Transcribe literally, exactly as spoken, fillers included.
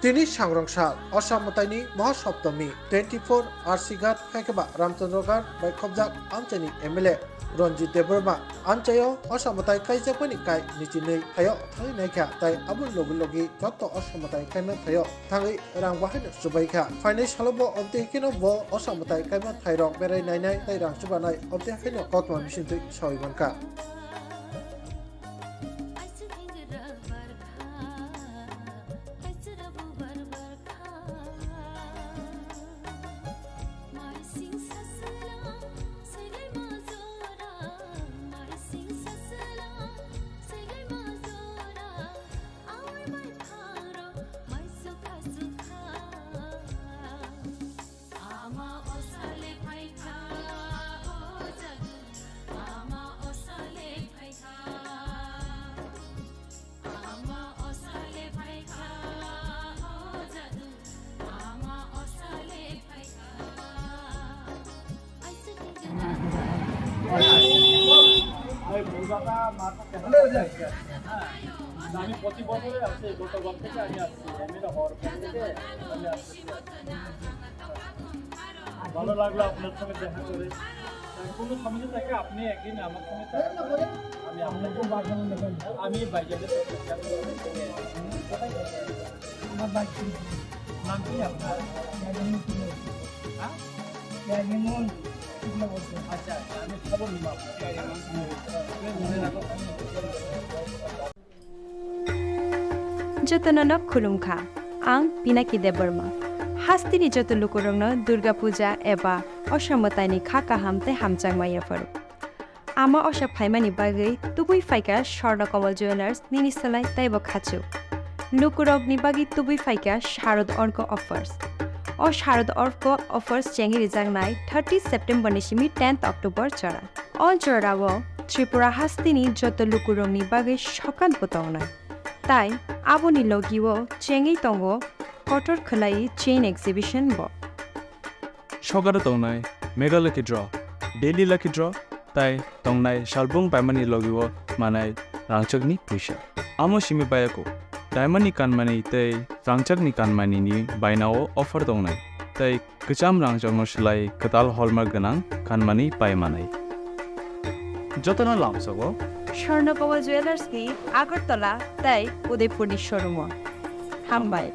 Tini sangrong sal, Osa mwtaini Mahasoptomi, twenty four R C Ghat, hai khe ba Ramchandra Ghat bai khobjak amchaini M L A Ranjit Debbarma amchaio Osa mwtai kaijakmani kai niji nwi thaio thangwi naikha, tai aboni logi logi joto Osa mwtai kaima thaio thangwi rang bahaino chubaikha. Phainai salo bo obtwi kheno bo Osa mwtai kaima thairok berai nainai tai rang chubanai obtwi haino koktma bisingtwi sawi mankha. আমি প্রতি বছরে আসছি, গতবার থেকে আমি আসছি, এমনি হওয়ার পর থেকে আমি আসছি। ভালো লাগলো আপনার সঙ্গে দেখা করে। কোনো সমস্যা থাকে আপনি একদিন আমার সঙ্গে দেখা করবেন। আমি আপনাকে আমি বাইরে আমার বাইক কিনছি। নাম কি আপনার? ইয়ারিমন কিনবো। হ্যাঁ? ইয়ারিমন কিনবো বলছে। আচ্ছা, আচ্ছা, আমি খবর নিব আপনার। মনে রাখো। Jotono no khulumkha, ang Pinaki Debbarma. Hasteni joto lukurokno Durga Puja eba Osa mwtaini kha kaham tei hamjakma yapharo. Ama osa phaimani bagwi tubui phaikha Swarna Kamal Jewellers nini slai teibo khachuk. Lukurokni bagwi tubui phaikha Sharad Orko offers. O Sharad Orko offers chengwi rijaknai thirty September ni simi tenth October jora. O jorao Tripura hasteni joto lukurokni bagwi sokat bo tongnai. Tai aboni logio chengwi tongo kotor khwlai chain exhibition bo. Sokaro tongnai Mega Lucky Draw, Daily Lucky Draw, tai tongnai salbung paimani logio manai rangchakni puisa. Amo simi bayako, diamondni kanmani tei rangchakni kanmanini bainao offer tongnai, tei kwcham rangchakno swlai kwtal hallmark gwnang kanmani pai manai. Jotono lamsogo Swarna Kamal Jewellers ni Agartala tei Udaipurni showroom o. Hambai.